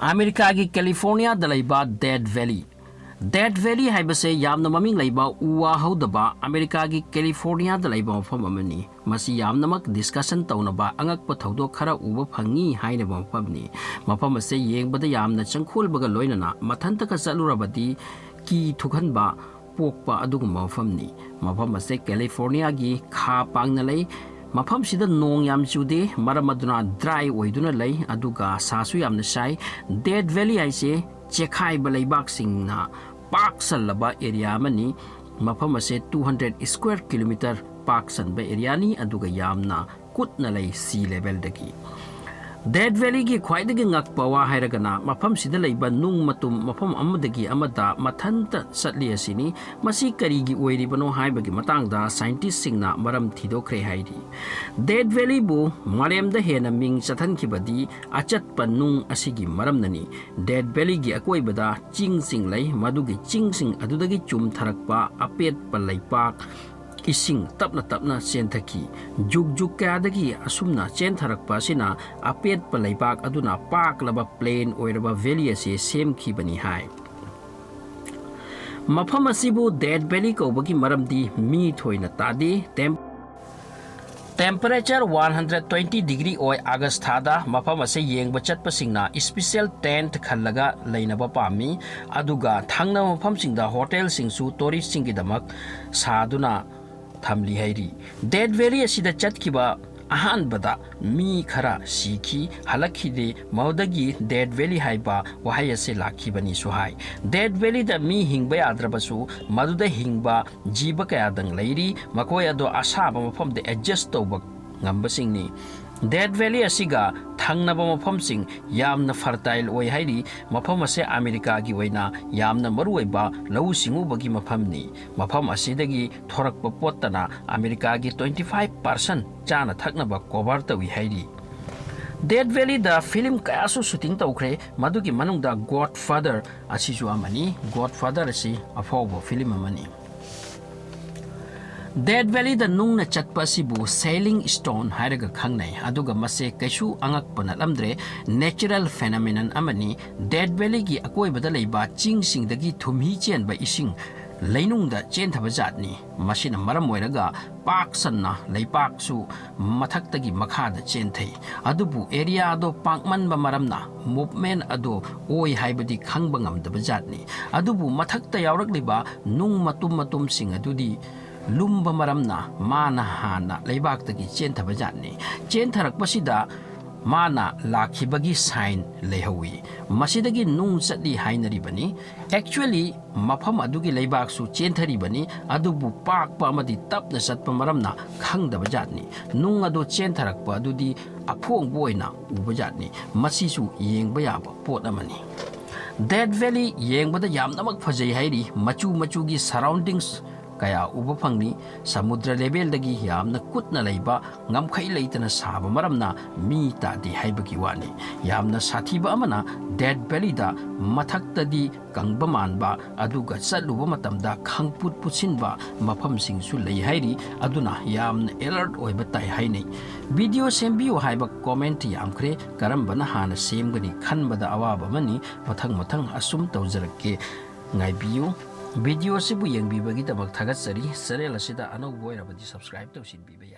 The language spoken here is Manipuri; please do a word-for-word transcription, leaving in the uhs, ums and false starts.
ꯑꯃꯦꯔꯤꯀꯥꯒꯤ ꯀꯦꯂꯤꯐꯣꯔꯅꯤꯌꯥꯗ ꯂꯩꯕ ꯗꯦꯠ ꯚꯦꯂꯤ꯫ ꯗꯦꯠ ꯚꯦꯂꯤ ꯍꯥꯏꯕꯁꯦ ꯌꯥꯝꯅ ꯃꯃꯤꯡ ꯂꯩꯕ ꯎ ꯋꯥ ꯍꯧꯗꯕ ꯑꯃꯦꯔꯤꯀꯥꯒꯤ ꯀꯦꯂꯤꯐꯣꯔꯅꯤꯌꯥꯗ ꯂꯩꯕ ꯃꯐꯝ ꯑꯃꯅꯤ꯫ ꯃꯁꯤ ꯌꯥꯝꯅꯃꯛ ꯗꯤꯁꯀꯁꯟ ꯇꯧꯅꯕ ꯑꯉꯛꯄ ꯊꯧꯗꯣꯛ ꯈꯔ ꯎꯕ ꯐꯪꯉꯤ ꯍꯥꯏꯅꯕ ꯃꯐꯝꯅꯤ꯫ ꯃꯐꯝ ꯑꯁꯦ ꯌꯦꯡꯕꯗ ꯌꯥꯝꯅ ꯆꯪꯈꯣꯜꯕꯒ ꯂꯣꯏꯅꯅ ꯃꯊꯟꯇꯒ ꯆꯠꯂꯨꯔꯕꯗꯤ ꯀꯤ ꯊꯨꯛꯍꯟꯕ ꯄꯣꯛꯄ ꯑꯗꯨꯒꯨꯝꯕ ꯃꯐꯝꯅꯤ꯫ ꯃꯐꯝ ꯑꯁꯦ ꯀꯦꯂꯤꯐꯣꯔꯅꯤꯌꯥꯒꯤ ꯈꯥ ꯄꯥꯡꯅ ꯂꯩ꯫ ꯃꯐꯝꯁꯤꯗ ꯅꯣꯡ ꯌꯥꯝ ꯆꯨꯗꯦ, ꯃꯔꯝ ꯑꯗꯨꯅ ꯗ꯭ꯔꯥꯏ ꯑꯣꯏꯗꯨꯅ ꯂꯩ, ꯑꯗꯨꯒ ꯁꯥꯁꯨ ꯌꯥꯝꯅ ꯁꯥꯏ꯫ ꯗꯦꯠ ꯚꯦꯂꯤ ꯍꯥꯏꯁꯦ ꯆꯦꯈꯥꯏꯕ ꯂꯩꯕꯥꯛꯁꯤꯡꯅ ꯄꯥꯛ ꯁꯜꯂꯕ ꯑꯦꯔꯤꯌꯥ ꯑꯃꯅꯤ꯫ ꯃꯐꯝ ꯑꯁꯦ ꯇꯨ ꯍꯟꯗ꯭ꯔꯦꯠ ꯁ꯭ꯀ꯭ꯋꯦꯔ ꯀꯤꯂꯣꯃꯤꯇꯔ ꯄꯥꯛ ꯁꯟꯕ ꯑꯦꯔꯤꯌꯥꯅꯤ, ꯑꯗꯨꯒ ꯌꯥꯝꯅ ꯀꯨꯠꯅ ꯂꯩ ꯁꯤ ꯂꯦꯚꯦꯜꯗꯒꯤ꯫ ꯗꯦꯠ ꯚꯦꯂꯤꯒꯤ ꯈ꯭ꯋꯥꯏꯗꯒꯤ ꯉꯛꯄ ꯋꯥ ꯍꯥꯏꯔꯒꯅ ꯃꯐꯝꯁꯤꯗ ꯂꯩꯕ ꯅꯨꯡ ꯃꯇꯨꯝ ꯃꯐꯝ ꯑꯃꯗꯒꯤ ꯑꯃꯗ ꯃꯊꯟꯇ ꯆꯠꯂꯤ ꯑꯁꯤꯅꯤ꯫ ꯃꯁꯤ ꯀꯔꯤꯒꯤ ꯑꯣꯏꯔꯤꯕꯅꯣ ꯍꯥꯏꯕꯒꯤ ꯃꯇꯥꯡꯗ ꯁꯥꯏꯟꯇꯤꯁꯁꯤꯡꯅ ꯃꯔꯝ ꯊꯤꯗꯣꯛꯈ꯭ꯔꯦ ꯍꯥꯏꯔꯤ꯫ ꯗꯦꯠ ꯚꯦꯂꯤꯕꯨ ꯃꯥꯂꯦꯝꯗ ꯍꯦꯟꯅ ꯃꯤꯡ ꯆꯠꯍꯟꯈꯤꯕꯗꯤ ꯑꯆꯠꯄ ꯅꯨꯡ ꯑꯁꯤꯒꯤ ꯃꯔꯝꯅꯅꯤ꯫ ꯗꯦꯠ ꯚꯦꯂꯤꯒꯤ ꯑꯀꯣꯏꯕꯗ ꯆꯤꯡꯁꯤꯡ ꯂꯩ, ꯃꯗꯨꯒꯤ ꯆꯤꯡꯁꯤꯡ ꯑꯗꯨꯗꯒꯤ ꯆꯨꯝꯊꯔꯛꯄ ꯑꯄꯦꯠꯄ ꯂꯩꯄꯥꯛ, ꯏꯁꯤꯡ ꯇꯞꯅ ꯇꯞꯅ ꯆꯦꯟꯊꯈꯤ꯫ ꯖꯨꯛ ꯖꯨꯛ ꯀꯌꯥꯗꯒꯤ ꯑꯁꯨꯝꯅ ꯆꯦꯟꯊꯔꯛꯄ ꯑꯁꯤꯅ ꯑꯄꯦꯠꯄ ꯂꯩꯕꯥꯛ ꯑꯗꯨꯅ ꯄꯥꯛꯂꯕ ꯄ꯭ꯂꯦꯟ ꯑꯣꯏꯔꯕ ꯚꯦꯂꯤ ꯑꯁꯤ ꯁꯦꯝꯈꯤꯕꯅꯤ ꯍꯥꯏ꯫ ꯃꯐꯝ ꯑꯁꯤꯕꯨ ꯗꯦꯠ ꯚꯦꯂꯤ ꯀꯧꯕꯒꯤ ꯃꯔꯝꯗꯤ ꯃꯤ ꯊꯣꯏꯅ ꯇꯥꯗꯦ꯫ ꯇꯦꯝ-, temperature one hundred twenty degree ꯑꯣꯏ ꯑꯥꯒꯁ ꯊꯥꯗ꯫ ꯃꯐꯝ ꯑꯁꯤ ꯌꯦꯡꯕ ꯆꯠꯄꯁꯤꯡꯅ ꯏꯁꯄꯤꯁꯦꯜ ꯇꯦꯟꯠ ꯈꯜꯂꯒ ꯂꯩꯅꯕ ꯄꯥꯝꯃꯤ, ꯑꯗꯨꯒ ꯊꯪꯅꯕ ꯃꯐꯝꯁꯤꯡꯗ ꯍꯣꯇꯦꯜꯁꯤꯡꯁꯨ ꯇꯨꯔꯤꯁꯁꯤꯡꯒꯤꯗꯃꯛ ꯁꯥꯗꯨꯅ ꯊꯝꯂꯤ ꯍꯥꯏꯔꯤ꯫ ꯗꯦꯠ ꯚꯦꯂꯤ ꯑꯁꯤꯗ ꯆꯠꯈꯤꯕ ꯑꯍꯥꯟꯕꯗ ꯃꯤ ꯈꯔ ꯁꯤꯈꯤ, ꯍꯜꯂꯛꯈꯤꯗꯦ꯫ ꯃꯗꯨꯗꯒꯤ ꯗꯦꯠ ꯚꯦꯂꯤ ꯍꯥꯏꯕ ꯋꯥꯍꯩ ꯑꯁꯤ ꯂꯥꯛꯈꯤꯕꯅꯤꯁꯨ ꯍꯥꯏ꯫ ꯗꯦꯠ ꯚꯦꯂꯤꯗ ꯃꯤ ꯍꯤꯡꯕ ꯌꯥꯗ꯭ꯔꯕꯁꯨ, ꯃꯗꯨꯗ ꯍꯤꯡꯕ ꯖꯤꯕ ꯀꯌꯥꯗꯪ ꯂꯩꯔꯤ꯫ ꯃꯈꯣꯏ ꯑꯗꯨ ꯑꯁꯥꯕ ꯃꯐꯝꯗ ꯑꯦꯗꯖꯁ ꯇꯧꯕ ꯉꯝꯕꯁꯤꯡꯅꯤ꯫ ꯗꯦꯠ ꯚꯦꯂꯤ ꯑꯁꯤꯒ ꯊꯪꯅꯕ ꯃꯐꯝꯁꯤꯡ ꯌꯥꯝꯅ ꯐꯔꯇꯥꯏꯜ ꯑꯣꯏ ꯍꯥꯏꯔꯤ꯫ ꯃꯐꯝ ꯑꯁꯤ ꯑꯃꯦꯔꯤꯀꯥꯒꯤ ꯑꯣꯏꯅ ꯌꯥꯝꯅ ꯃꯔꯨꯑꯣꯏꯕ ꯂꯧꯎ ꯁꯤꯡꯎꯕꯒꯤ ꯃꯐꯝꯅꯤ꯫ ꯃꯐꯝ ꯑꯁꯤꯗꯒꯤ ꯊꯣꯔꯛꯄ ꯄꯣꯠꯇꯅ ꯑꯃꯦꯔꯤꯀꯥꯒꯤ ꯇ꯭ꯋꯦꯟꯇꯤ ꯐꯥꯏꯚ ꯄꯥꯔꯁꯦꯟꯠ ꯆꯥꯅ ꯊꯛꯅꯕ ꯀꯣꯚꯔ ꯇꯧꯏ ꯍꯥꯏꯔꯤ꯫ ꯗꯦꯠ ꯚꯦꯂꯤꯗ ꯐꯤꯂꯝ ꯀꯌꯥꯁꯨ ꯁꯨꯇꯤꯡ ꯇꯧꯈ꯭ꯔꯦ, ꯃꯗꯨꯒꯤ ꯃꯅꯨꯡꯗ ꯒꯣꯗ ꯐꯥꯗꯔ ꯑꯁꯤꯁꯨ ꯑꯃꯅꯤ꯫ ꯒꯣꯗ ꯐꯥꯗꯔ ꯑꯁꯤ ꯑꯐꯥꯎꯕ ꯐꯤꯂꯝ ꯑꯃꯅꯤ꯫ Death Valleyꯗ ꯅꯨꯡꯅ ꯆꯠꯄ ꯑꯁꯤꯕꯨ sailing stone ꯍꯥꯏꯔꯒ ꯈꯪꯅꯩ, ꯑꯗꯨꯒ ꯃꯁꯦ ꯀꯩꯁꯨ ꯑꯉꯛꯄ ꯅꯠꯂꯝꯗ꯭ꯔꯦ꯫ Natural phenomenon ꯑꯃꯅꯤ꯫ Death Valleyꯒꯤ ꯑꯀꯣꯏꯕꯗ ꯂꯩꯕ ꯆꯤꯡꯁꯤꯡꯗꯒꯤ ꯊꯨꯝꯍꯤ ꯆꯦꯟꯕ ꯏꯁꯤꯡ ꯂꯩꯅꯨꯡꯗ ꯆꯦꯟꯊꯕ ꯖꯥꯠꯅꯤ꯫ ꯃꯁꯤꯅ ꯃꯔꯝ ꯑꯣꯏꯔꯒ ꯄꯥꯛ ꯁꯟꯅ ꯂꯩꯄꯥꯛꯁꯨ ꯃꯊꯛꯇꯒꯤ ꯃꯈꯥꯗ ꯆꯦꯟꯊꯩ꯫ ꯑꯗꯨꯕꯨ area ꯑꯗꯣ ꯄꯥꯛꯃꯟꯕ ꯃꯔꯝꯅ movement ꯑꯗꯣ ꯑꯣꯏ ꯍꯥꯏꯕꯗꯤ ꯈꯪꯕ ꯉꯝꯗꯕ ꯖꯥꯠꯅꯤ꯫ ꯑꯗꯨꯕꯨ ꯃꯊꯛꯇ ꯌꯥꯎꯔꯛꯂꯤꯕ ꯅꯨꯡ ꯃꯇꯨꯝ ꯃꯇꯨꯝꯁꯤꯡ ꯑꯗꯨꯗꯤ ꯂꯨꯝꯕ ꯃꯔꯝꯅ ꯃꯥꯅ ꯍꯥꯟꯅ ꯂꯩꯕꯥꯛꯇꯒꯤ ꯆꯦꯟꯊꯕ ꯖꯥꯠꯅꯤ꯫ ꯆꯦꯟꯊꯔꯛꯄꯁꯤꯗ ꯃꯥꯅ ꯂꯥꯛꯈꯤꯕꯒꯤ sign ꯂꯩꯍꯧꯏ꯫ ꯃꯁꯤꯗꯒꯤ ꯅꯨꯡ ꯆꯠꯂꯤ ꯍꯥꯏꯅꯔꯤꯕꯅꯤ꯫ Actually, ꯃꯐꯝ ꯑꯗꯨꯒꯤ ꯂꯩꯕꯥꯛꯁꯨ ꯆꯦꯟꯊꯔꯤꯕꯅꯤ, ꯑꯗꯨꯕꯨ ꯄꯥꯛꯄ ꯑꯃꯗꯤ ꯇꯞꯅ ꯆꯠꯄ ꯃꯔꯝꯅ ꯈꯪꯗꯕ ꯖꯥꯠꯅꯤ꯫ ꯅꯨꯡ ꯑꯗꯨ ꯆꯦꯟꯊꯔꯛꯄ ꯑꯗꯨꯗꯤ ꯑꯐꯣꯡꯕ ꯑꯣꯏꯅ ꯎꯕ ꯖꯥꯠꯅꯤ꯫ ꯃꯁꯤꯁꯨ ꯌꯦꯡꯕ ꯌꯥꯕ ꯄꯣꯠ ꯑꯃꯅꯤ꯫ Death Valley ꯌꯦꯡꯕꯗ ꯌꯥꯝꯅꯃꯛ ꯐꯖꯩ ꯍꯥꯏꯔꯤ꯫ ꯃꯆꯨ ꯃꯆꯨꯒꯤ surroundings ꯀꯌꯥ ꯎꯕ ꯐꯪꯂꯤ꯫ ꯁꯃꯨꯗ꯭ꯔ levelꯗꯒꯤ ꯌꯥꯝꯅ ꯀꯨꯠꯅ ꯂꯩꯕ, ꯉꯝꯈꯩ ꯂꯩꯇꯅ ꯁꯥꯕ ꯃꯔꯝꯅ ꯃꯤ ꯇꯥꯗꯦ ꯍꯥꯏꯕꯒꯤ ꯋꯥꯅꯤ꯫ ꯌꯥꯝꯅ ꯁꯥꯊꯤꯕ ꯑꯃꯅ Death Valleyꯗ ꯃꯊꯛꯇꯗꯤ ꯀꯪꯕ ꯃꯥꯟꯕ, ꯑꯗꯨꯒ ꯆꯠꯂꯨꯕ ꯃꯇꯝꯗ ꯈꯪꯄꯨꯠ ꯄꯨꯠꯁꯤꯟꯕ ꯃꯐꯝꯁꯤꯡꯁꯨ ꯂꯩ ꯍꯥꯏꯔꯤ꯫ ꯑꯗꯨꯅ ꯌꯥꯝꯅ alert ꯑꯣꯏꯕ ꯇꯥꯏ ꯍꯥꯏꯅꯩ꯫ Video ꯁꯦꯝꯕꯤꯌꯨ ꯍꯥꯏꯕ comment ꯌꯥꯝꯈ꯭ꯔꯦ꯫ ꯀꯔꯝꯕꯅ ꯍꯥꯟꯅ ꯁꯦꯝꯒꯅꯤ ꯈꯟꯕꯗ ꯑꯋꯥꯕ ꯑꯃꯅꯤ꯫ ꯃꯊꯪ ꯃꯊꯪ ꯑꯁꯨꯝ ꯇꯧꯖꯔꯛꯀꯦ꯫ ꯉꯥꯏꯕꯤꯌꯨ꯫ Video ꯑꯁꯤꯕꯨ ꯌꯦꯡꯕꯤꯕꯒꯤꯗꯃꯛ ꯊꯥꯒꯠꯆꯔꯤ꯫ Channel ꯑꯁꯤꯗ ꯑꯅꯧꯕ ꯑꯣꯏꯔꯕꯗꯤ subscribe ꯇꯧꯁꯤꯟꯕꯤꯕ ꯌꯥꯏ꯫